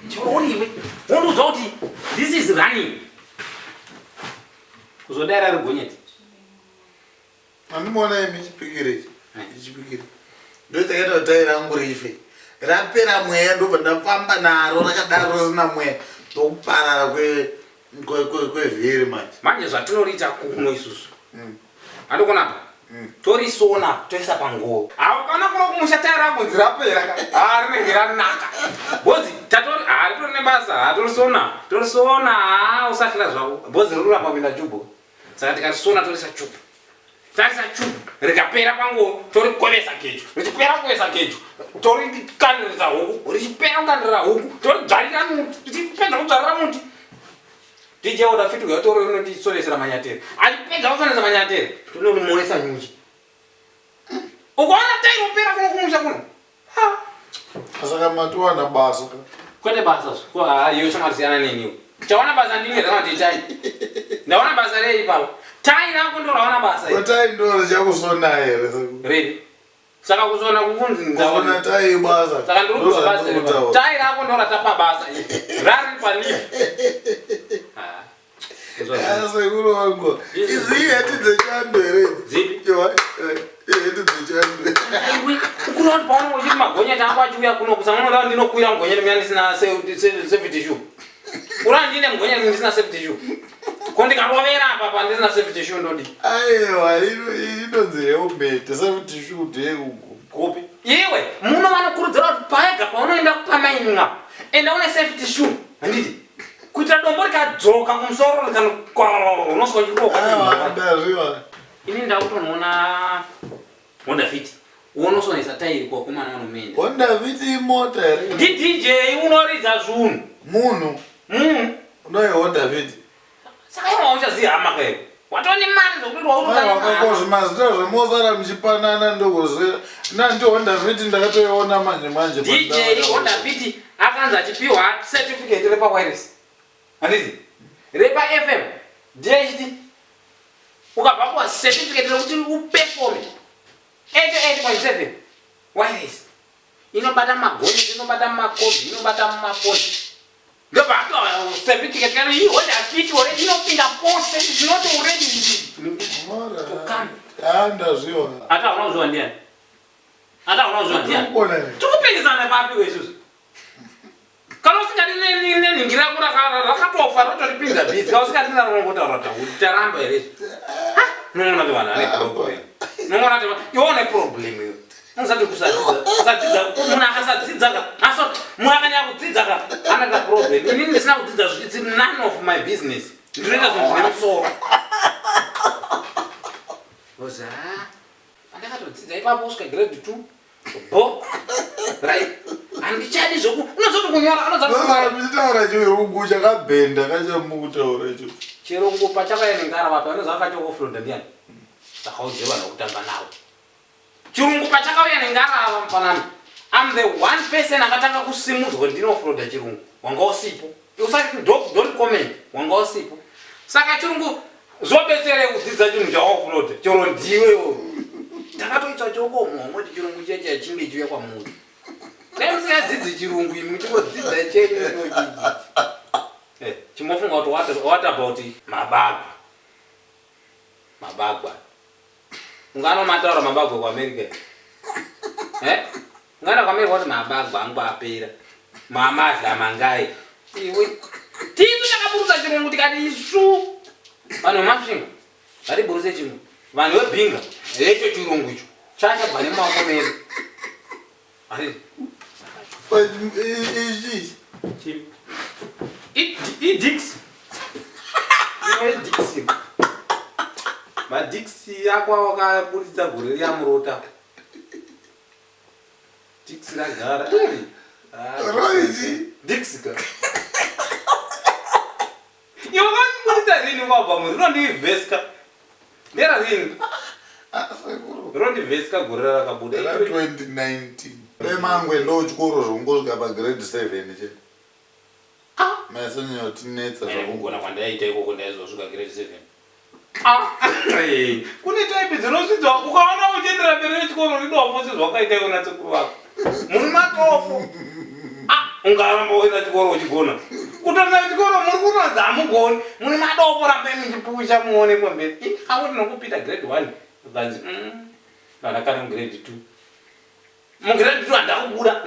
Chero uri iwe wondiudza kuti this is running. Kuzodai rari gonyeti. Andimuona imi chipikiri ichi. Chipikiri. Ndochakaita kuti tai rangu rife. Rapera mweya ndobva ndafamba naro rakadaro risina mweya. Ndokuparara kwe kwevhiri manje. Manje zvatinoriita kuno isusu. Andikuona apa. Torisona toisa pangoro. Haukana kuno kumusha tai rangu nzi rapera ka. Ah rinenge ranaka. Bozi tatori ah ritori nebasa. Ah torisona. Torisona ah usahlira zvako. Bozi riri kuramba kuenda jubho. Saka tikarisona torisa chupu. Tarisa chupu rikapera pangoro torikovesa gejo. Richipera kukovesa gejo torikandirisa huku. Richipera kukandirira huku toridzvarira muti. Richipedza kudzvarira muti. DJ Oda fit uya toro unondisonесera manyatere. Achipedza kusonesa manyatere tonorimonesa nyuchi. Ukaona tai ropera kuno kumusha kuno. Ha. Saka matowana basa ka. Kwete basa zve. Ko ha iyo shamwari siyana neni iwe. Chawana basa ndini here kana kuti tai? Ndawana basa rei ipapo? Tai rako ndo rawana basa. Ko tai ndo richakusona here? Rei. Saka kusona kukunzi ndaona. Kusona tai basa. Saka ndiri kupa basa. Tai rako ndo ratapa basa. Rari pa leave. Ah. Sekuru wangu. Izi heti dzechando here? Dzipi? Heti dzechando. Iwe ukuri wati paunenge uchiti magonyeti ako achiuya kuno kusamwe unoda ndinokwira mugonyeti muya ndisina safety shoe. Ura ndine mugonyeti ndisina safety shoe. Ko ndikarovera apa pa ndisina safety shoe ndodi. Aiwa inonzi helmet safety shoe ndeyekugo. Kupi? Iwe muno vanokurudzira kuti paega paunoenda kupamainga enda une safety shoe handiti kuitira dombo rikadzoka kumusoro rikanokororo unosvika uchirohwa. Ini ndakutonoona Honda Fit wonosonesa tairi kuvakomana vanomenda. Honda Fit imota here? Ndi DJ unoridza zvunhu. Munhu. Munhu. Unoyi Honda Fit. Saka iwe hauchazivi hama ka iwe. Watova nemari zvokuti waurukana. Aiwa zvimazita zvemosara muchipanana ndokuziva. Na ndi Honda Fit ndakatoiona manje manje. DJ Honda Fit akanzi achipiwa certificate repa wireless. Handiti? Repa FM. DHT. Ukabva kuwa certificate rekuti uperforme 88.7 wireless. Inobata magonye, inobata makombi, inobata mafoni. Ndobva apiwa certificate kana iyi Honda Fit already inopinda pose. It's not already to come. Ah, ndazviona. Ati hauna kuzviona ndiani? Ati hauna kuzviona ndiani? Tikupikisana papi we isusu? Kana usingadi nenhingi rako rakatofa rotoripinza bhizi, kana usingadi naro unongotaura kuti taramba here izvi? Unoona kuti vanhu vane problem. Unoona kuti iwe une problem iwe. Unosati kusadzidza, kusadzidza, munhu akasadzidza ka, aso munhu akanyanya kudzidza ka, anoita problem. Inini ndisina kudzidza, it's none of my business. Ndinoita zvinhu zvine musoro. Oza, pandakatodzidza ipapo kusvika grade 2 bo right handichadi zvoku unozoti kunyora unozotaura chirungu chakabhenda kachamukutaura icho chirungu pachakauya nengarava pa unoziva akachioffloada ndiani saka udze vanhu vekutamba navo chirungu pachakauya nengarava mufanami am the one person akatanga kusimudzwa ndinoffloada chirungu wanga usipo Usati don't, don't comment wanga usipo. Saka chirungu zvobetserei kudzidza chinhu chawaupload chero ndiwe iwe. Ndakatoita choko muhomwe kuti chirungu chiya chiya chinge chiuya kwamuri. Dai musingadzidzi chirungu imi muchingodzidza chenyu inochidzi. Eh, chimbofunga kuti what about mabagwa? Mabagwa. Unganomataura mabagwa kuAmerica. Eh? Ungaenda kuAmerica wati mabagwa angu apera. Mamadla mangai. Iwe. Tisu takaburutsa chirungu tikati isu. Vanhu veMasvingo ngatiburutse chirungu. Vanhu veBinga hecho chirungu icho. Chachabva nemaoko medu. Idix. Idix. Madix ako awakaburitsa gore riya murota. Dix ragara. Roiti. Dix ka. Iwe wakaburitsa rini album rinondivheska. Ndera rini? Ah, sekuru. Rinondivheska gore rarakabuda. Ra 2019. Remangwe ndo chikoro zvongosvika pa grade 7 chete. Ah. Maisonyotinetsa Eh, zvako. kugona kwandaiita ikoko ndaizosvika grade 7. Ah, eh, kune type dzinosvidzwa ukaona uchiendera mberi nechikoro uri dofo sezvawakaita iwe nasekuru vako. Muri matofo. Ah, Ungaramba woenda chikoro uchigona. Kutoenda chikoro muri kunonzi hamugoni. Mune madofo rambai muchipusha muone kumberi. Ini hawo ndinokupinda grade 1. Ukanzi vana kana grade 2. Mugrade 2 handakubuda.